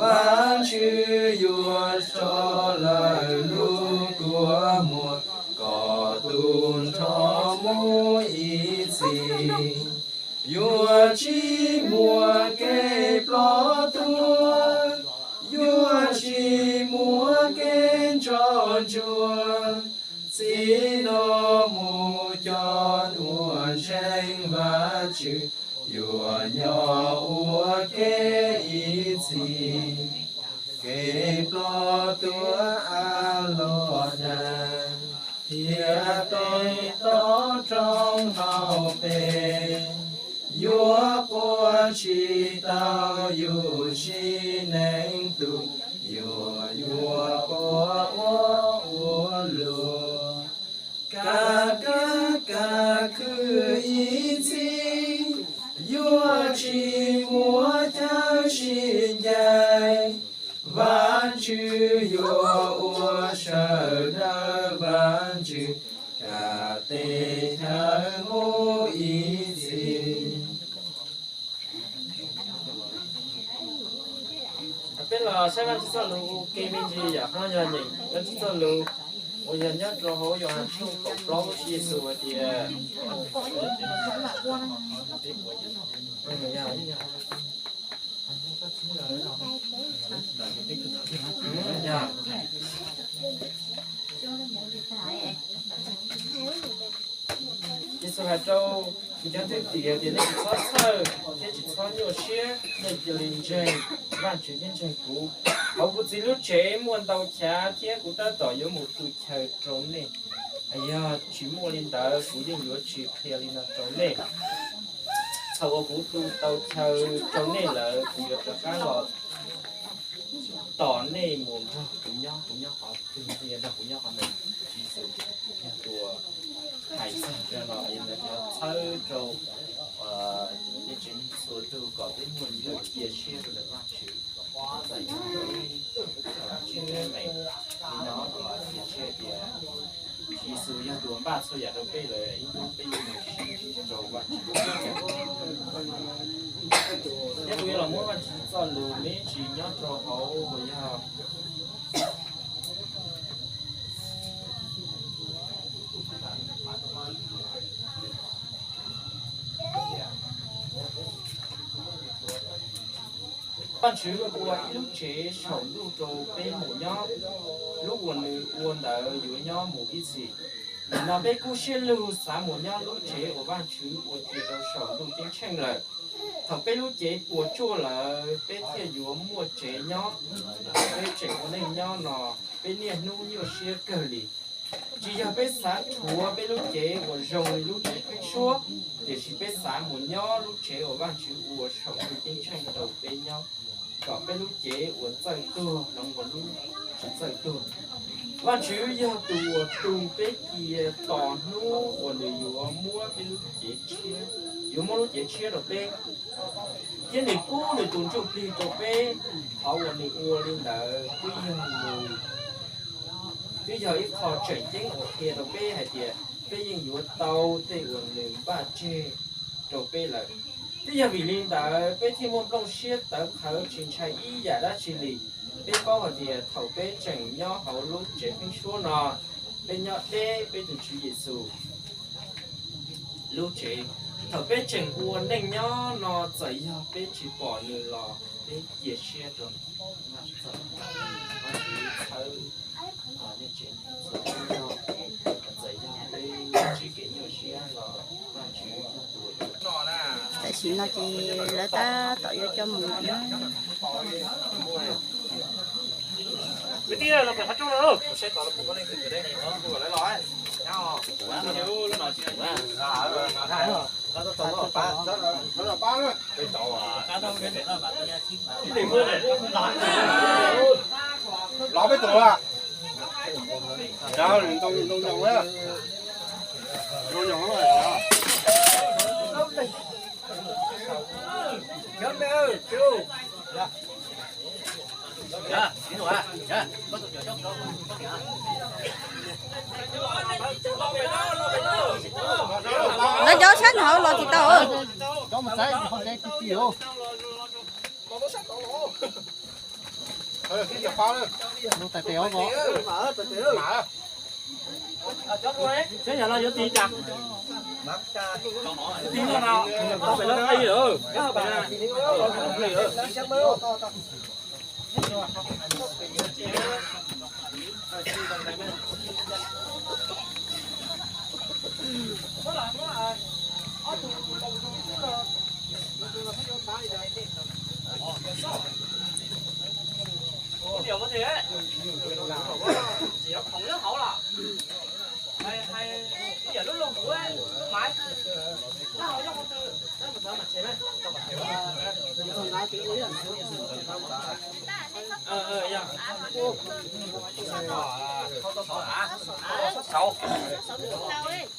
Vaajtswv yuav tso lawv lub kua muag kom tu nrho mus ib txhis. Yuav tsis muaj kev ploj tuag, yuav tsis muaj kev nco ntsuag. Txij no mus cov uas ntseeg Vaajtswv yuav nyob ua ke ib txhis. Kev ploj tuag av los dag, thiab tej toj roob hauv pes, yuav quaj tsis tau yus tsim neeg tus, yuav yuav quaj ua ua luaj. Kav kab kav khw ib txhis, yuav tsis muaj chaw sib ncaim. Vaajtswv yuav ua sawv daws Vaajtswv, kav tes chaw mus ib txhis. Peb los saib Vaajtswv txoj lus ua ke me ntsis yom, no yog nyeem Vaajtswv txoj lus uas yog nyob rau hauv Yauhas tshooj kaum plaub, Tswv Yexus hais tias, Yexus hais rau nws cov thwj tim hais tias, nej tsis txhob txhawj thiab tsis txhob nyuaj siab, nej cia li ntseeg Vaajtswv thiab ntseeg kuv. Hauv kuv Txiv lub tsev muaj ntau chav, thiab kuv tab tom yuav mus tu chaw rau nej. Yog tsis muaj li ntawd, kuv yeej yuav tsis qhia li no rau nej. Thaum uas kuv tu tau chaw rau nej lawm, kuv yuav rov qab los tos nej mus nrog kuv nyob, kuv nyob qhov twg nej yuav nrog kuv nyob qhov ntawd. Tswv Yexus yog tus hais txog no, yog txhawb rau nej tsev neeg txhua tus kom peb muaj ntawm cia siab rau ntawm Vaajtswv. Txawm yog peb tsis meem li no los cia siab tias Tswv Yexus yog tus uas npaj txhua yam rau peb lawm, ib hnub peb yuav mus sib ntsib rau Vaajtswv. Thiab kuv yuav los muab Vaajtswv txoj lus me ntsis nyob rau hauv uas yog Vaajtswv ua ib lub tsev saum ntuj rau peb mus nyob, lub uas nws ua ntawd yuav nyob mus ib txhis. Nim no peb kub siab lug xav mus nyob lub tsev uas Vaajtswv ua cia rau saum ntuj ceeb tsheej lawm. Thaum peb lub cev puas tsuaj lawm, peb thiaj yuav muaj tsev nyob. Peb tseem ua neej nyob no, peb niaj hnub nyuaj siab kawg li. Tsis yog peb xav rhuav peb lub cev uas zoo li lub tsev pheeb suab, tiam sis peb xav mus nyob lub tsev uas Vaajtswv ua saum ntuj ceeb tsheej rau peb nyob, kom peb lub cev uas txawj tuag hloov ua lub tsis txawj tuag. Vaajtswv yog tus uas tu peb cia tos hnub uas nws yuav muab peb lub cev tshiab, yuav muab lub cev tshiab rau peb, thiab nws pub nws tus Ntsujplig rau peb. Qhov uas nws ua li ntawd twb yog nws, twb yog ib qho tseem ceeb uas qhia rau peb hais tias peb yeej yuav tau tej uas nws npaj tseg rau peb lawm. Twb yog vim li ntawd peb thiaj muaj nplooj siab tawv qhawv tsis ntshai ib yam dab tsi li. Peb paub hais tias thaum peb tseem nyob hauv lub tsev pheeb suab no, peb nyob deb peb tus Tswv Yexus lub tsev. Thaum peb tseem ua neej nyob no, txawm yog peb tsis pom nws los peb cia siab rau nws. Txawm yog peb tsis kev nyuaj siab los Vaajtswv yog tus Tam sim no ces lawv tab tom yuav coj mus na. Los peb tus a. Ntoo, ntoo nyoos, ntoo nyoos. Lawv cov sab nraud los tsis tau. Tais tes ob ko. Xyov yog no yuav tig cas? Tig no, tau pem lawv qi lawm, kab hau pem na.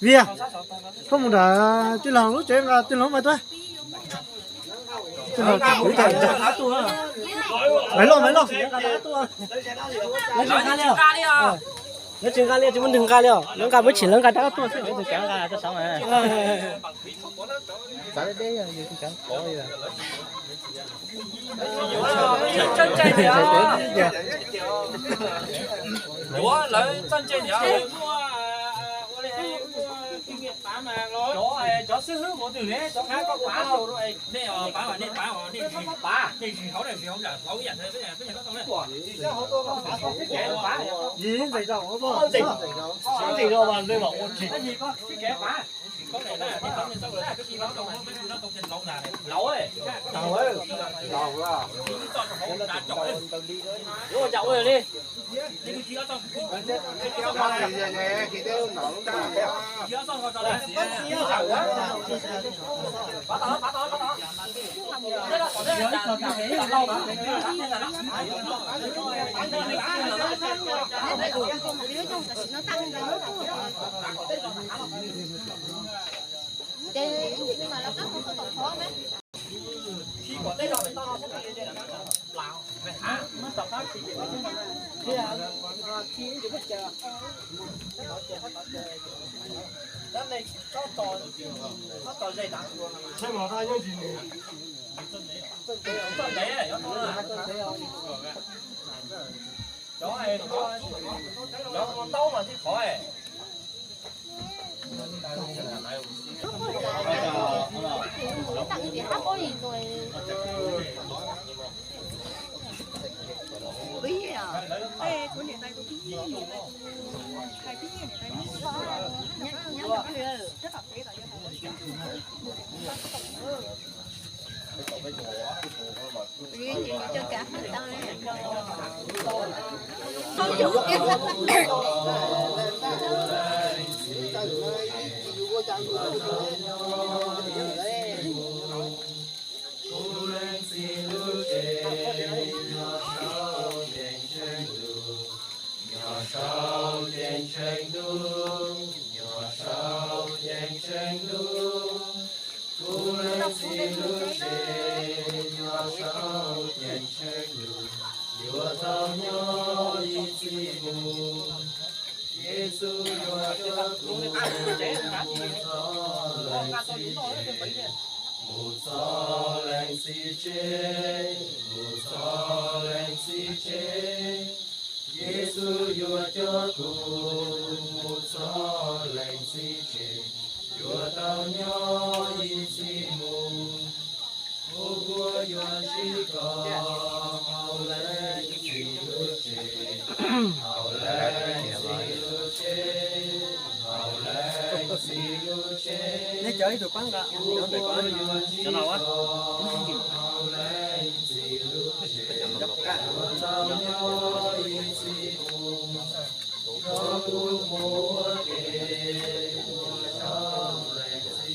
Vias, koj mus nram tij laug lub tsev nqa tij laug lub maiv tuaj. Maiv loj, maiv loj. Lawv tsis nqa li, tsis muaj neeg nqa li os. Lawv nqa muab tsim lawv nqa rov qab tuaj xwb. Kuv Leej Txiv lub tsev nyob saum ceeb tsheej ntuj, nyob saum ceeb tsheej ntuj, nyob saum ceeb tsheej ntuj. Kuv Leej Txiv lub tsev nyob saum ceeb tsheej ntuj, yuav tau nyob ib txhis mus. Yexus yuav coj kuv mus txog Leej Txiv tsev, mus txog Leej Txiv tsev, mus txog Leej Txiv tsev. Yexus yuav coj kuv mus txog Leej Txiv tsev, yuav tau nyob ib txhis mus. Kuv puas yuav ntsib koj hauv Leej Txiv lub tsev, hauv Leej Txiv lub tsev, hauv Leej Txiv lub tsev? Kuv puas yuav ntsib koj hauv Leej Txiv lub tsev, yuav tau nyob ib txhis mus. Nrog kuv mus ua ke, mus saum Leej Txiv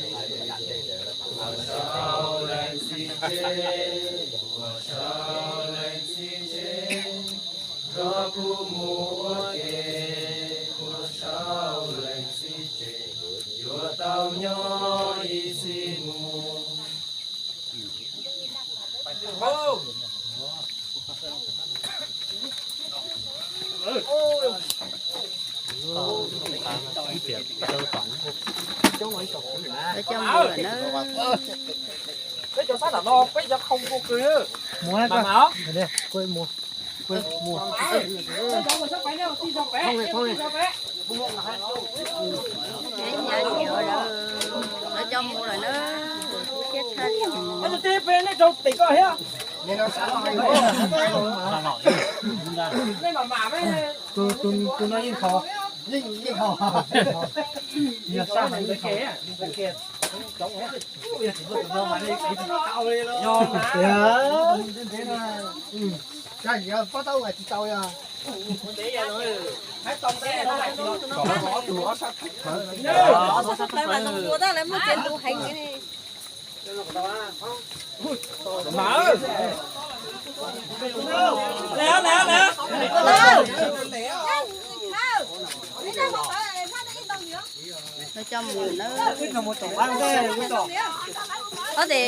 tsev, mus saum Leej Txiv tsev, mus saum Leej Txiv tsev. Nrog kuv mus ua ke, mus saum Leej Txiv tsev, yuav tau nyob ib txhis mus. Peb cov sab nram no peb cov khoo kua kws. Muag, kuj muag. Lawv coj mus lawm na. Tus no yeej haus, yog sab heev yeej haus. Lawv muab txiav ntu heev li. Lawv coj mus na. Ob tes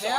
siab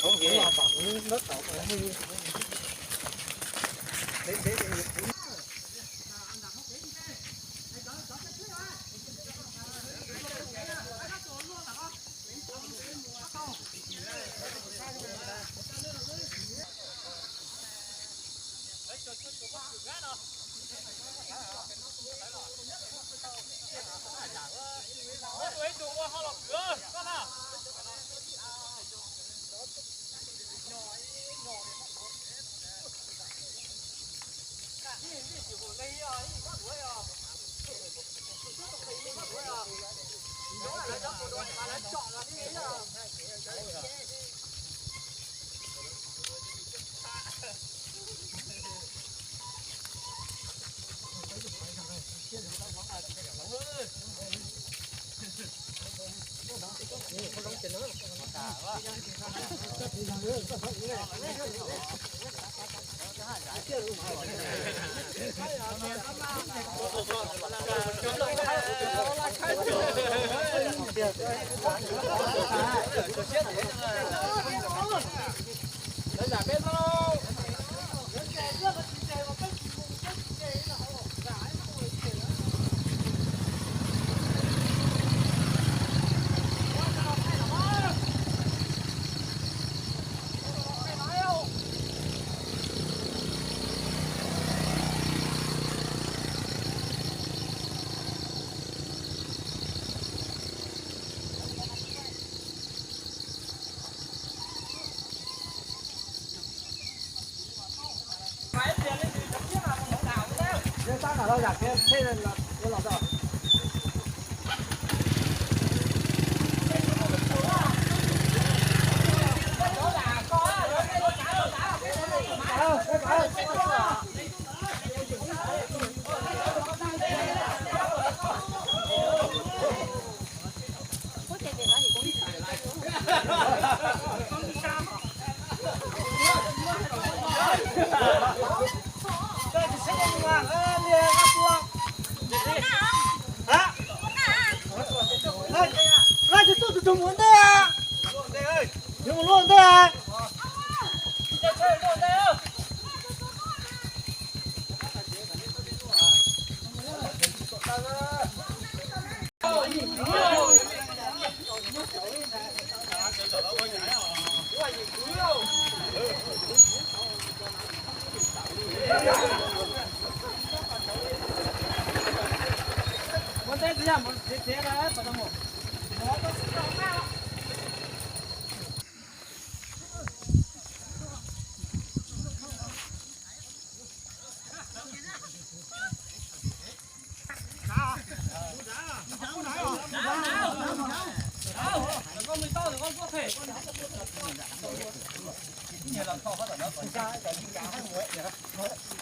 yuav tom ib no tab mus tus.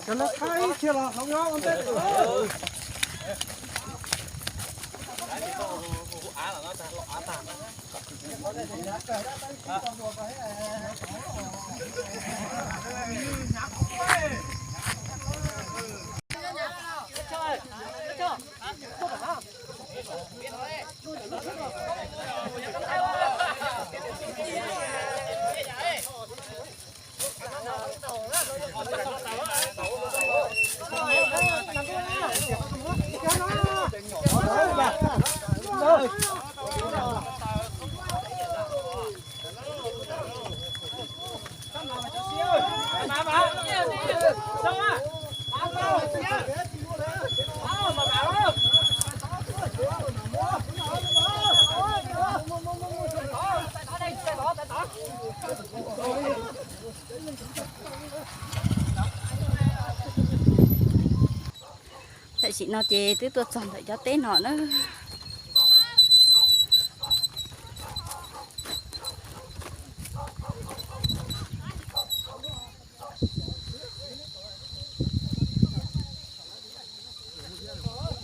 Cov no qab ib txhia los hloov nyob ua ntej. Tam sim no ces twb tuaj txog ntawm cov teb no na.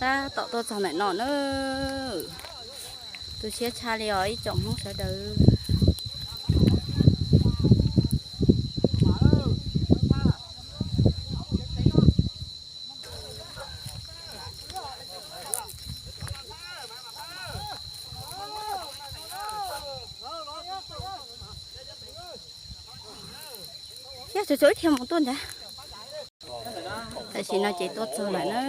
Tab tom tuaj txog ntawm no na. Tu siab tshaj li os ib tsoom Hmoob sawv daws. Thiab tsuas tsuas ib thiaj mus tuaj ntag. Tam sim no ces tuaj txog lawm na.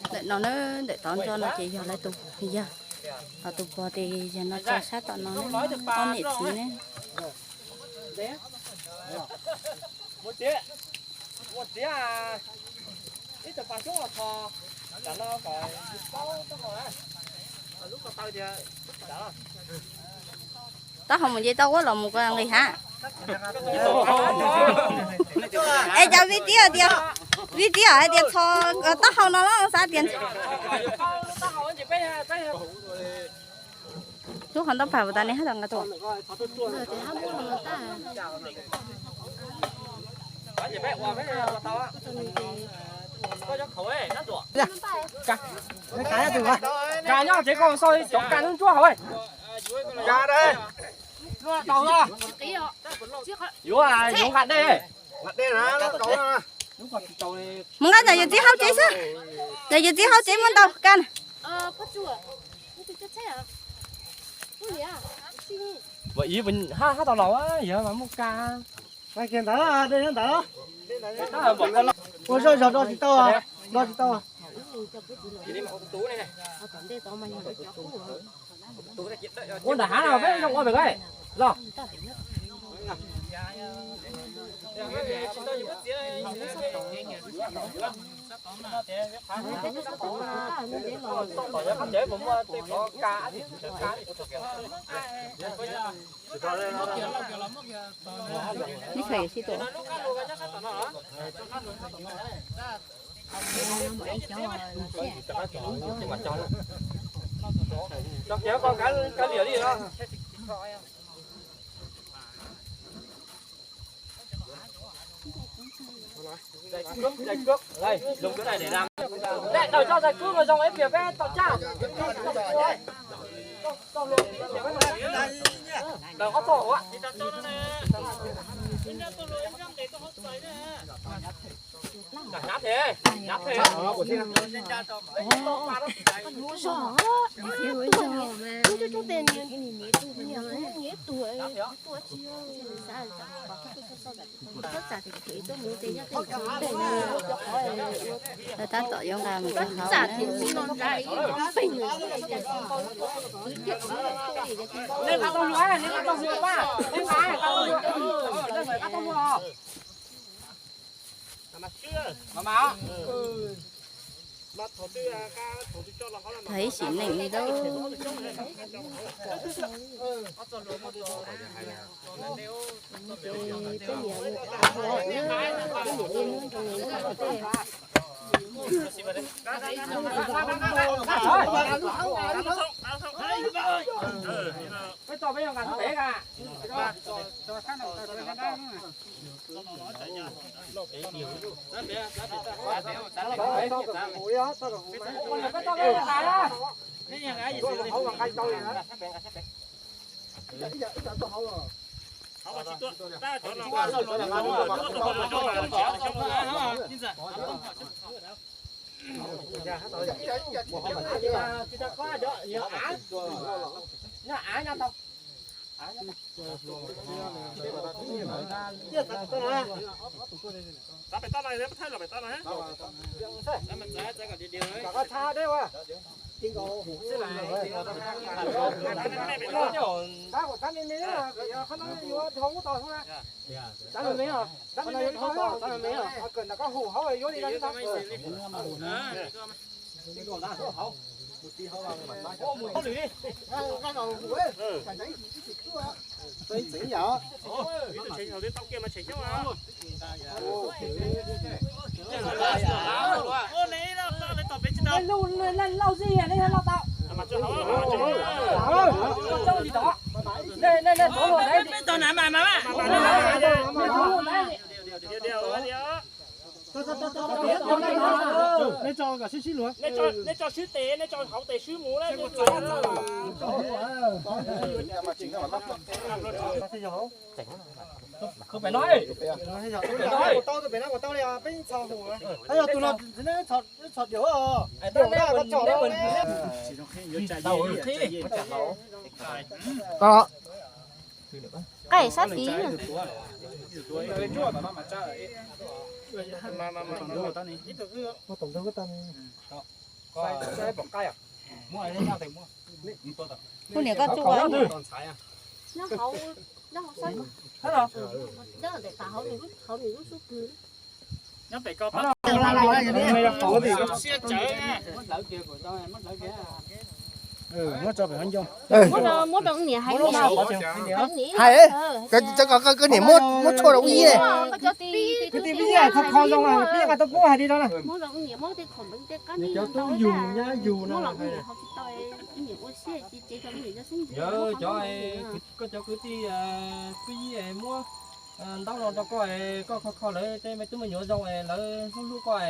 Ntawm no na, ntawm tod ntso no ces yog lawv tus yawg, ho tus pog ces yog no tso sab tom no, ob niam txiv ne. Taub hau mus nce tau ua los mus ko nqis hav. Es cov vij tiab tias, vij tiab hais tias txho taub hau no los xav tias lub qhov ntaub pag puas tas ne hab tom nqa tuaj. Ka nyob tsev koj sau cov ka ntsuab ntsuab hauv. Ka tau, yuav, yuav nqa dej. Mus nqa ntawm yawm txiv hauv tsev xwb. Ntawm yawm txiv hauv tsev muaj ntau ka. Ua ib hab hab tau laus, yog mas muaj ka. Kiag ntawd, dej nyob ntawd. Ua zoj zog do tsis tau, do tsis tau. Ua nram hav no peb zoo ua pem los. Ib txhia sib tua. Daim coj zais kub mas zoo ib pliag peb tau caj. Daim ob tog ua. Tab tom yuav nqa mus rau hauv. Tau ib sim neej li lauj. Nej tso swb tes, nej tso hauv tes swb mus na. Qaij sab tid. Kuv niam koj tsuj. Muab rau niam hais li. Hais, cov koj niam muab tshuaj rau ib. Muab rau niam muab tej khoom tej qab, cov tub yug nyab yug no. Cov koj cov kwv tij, kwv tij muab Ntaub no rau koj, koj kho kho lawv tej me tub me nyuam zoo, lawv hlub hlub koj,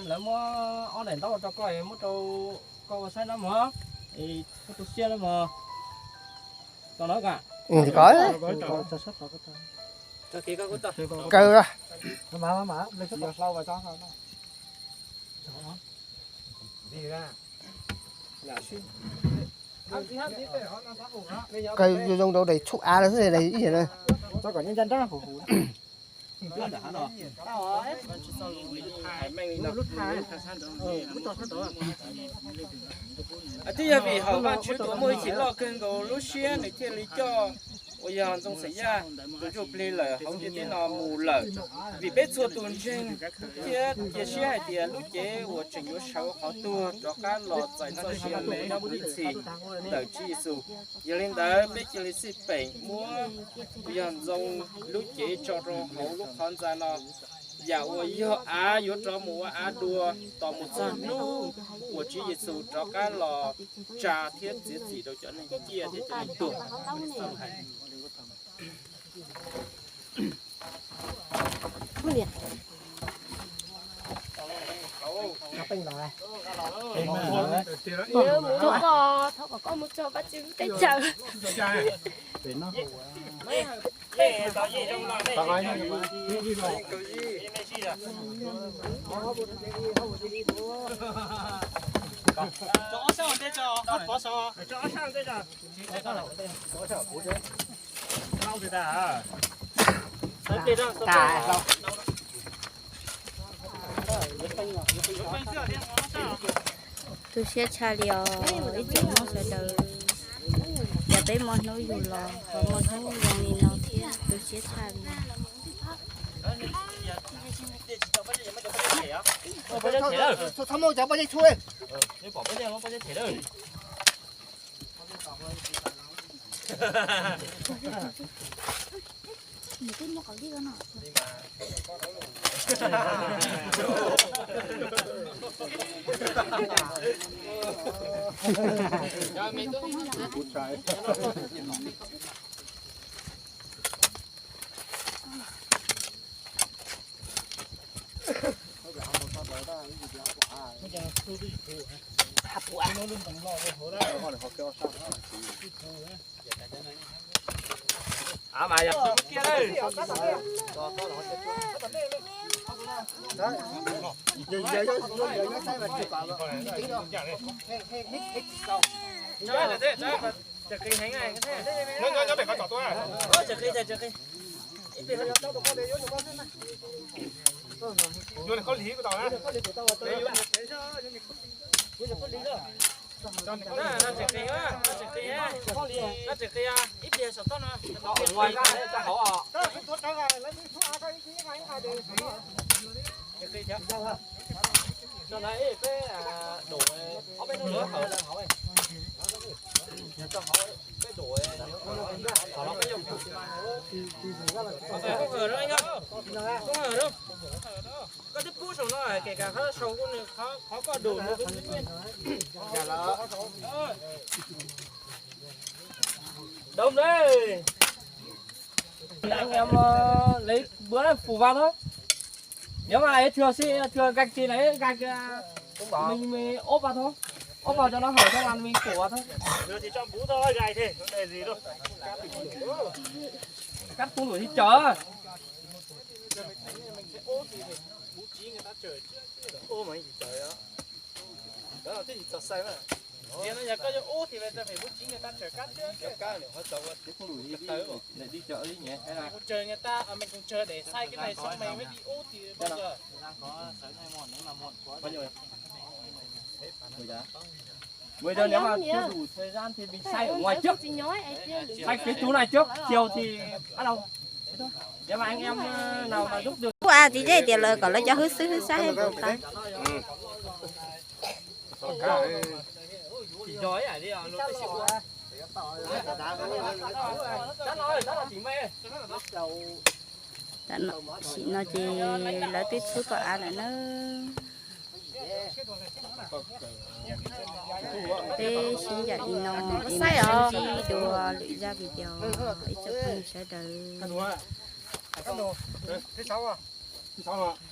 lawv muab ob daim ntaub rau koj, muab rau koj ua saib nab mog, koj tu siab nab mog. Kaw, kaw zoo rau daim tshuj av lawm xwb, daim ib yam no. Twb yog vim hom Vajtswv tus muaj hwj chim loj kawg nkaus lub siab nws thiaj li coj uas yog Ntxoov Xeem Yaj tus ntsuj plig lawm hauv ntiaj teb no mus lawm. Vim peb txhua tus ntseeg thiab cia siab hais tias lub cev uas tseem yuav sawv qhov tuag rov qab los txais txoj sia nyob mus ib txhis ntawm Tswv Yexus. Yog li ntawd peb cia li xij peem muab uas yog Ntxoov lub cev tso rau hauv lub qhov ntxa no. Yam uas yog av yuav rov mus ua av dua tos mus txog hnub uas Tswv Yexus rov qab los tsa thiab txiav txim rau cov neeg ciaj thiab cov neeg tuag. Mus rau koj, thov kom koj mus txog Vajtswv lub teb chaws. Tu siab tshaj li os ib tsoom Hmoob sawv daws. Yog peb muaj hnub yug los ho muaj hnub zoo li no thiab tu siab tshaj li. Koj twb pub saum no, kể cả qhov saum kuj nws qhov koj dum no. Đúng đấy. Anh em, ờ, lấy bữa phủ vào thôi. Nếu mà ấy thường xuyên, thường gạch gì đấy, gạch, ờ, mình, mình ốp vào thôi. Ốp vào cho nó hở, xong là mình phủ vào thôi. Giờ thì cho bú thôi, gầy thế, vấn đề gì đâu. Cắt không nổi thì chở. Ôb mas yeej tsis txawv. Yog no yog koj yuav ub thì về cho phải bố trí người ta chở cát trước chứ. Cát này họ chở qua. Đi chợ đi nhỉ? Hay là mình còn chờ, mình còn chờ để xay cái này xong mình mới đi ub thì bao giờ. Bây giờ, bây giờ nếu mà chưa đủ thời gian thì mình xay ở ngoài trước. Xay cái chú này trước, chiều thì bắt đầu. Nếu mà anh em, ờ, nào mà giúp được. Ua tsis deb tias lawv kom lawv cov hwb xwb hwb xab hwb tus tas. Tam sim no ces lawv twb txhub tau av lawm na. Peb sib ncaim li no es mam sib ntsib dua lwm zaj video. Ib tsoom phooj ywg sawv daws.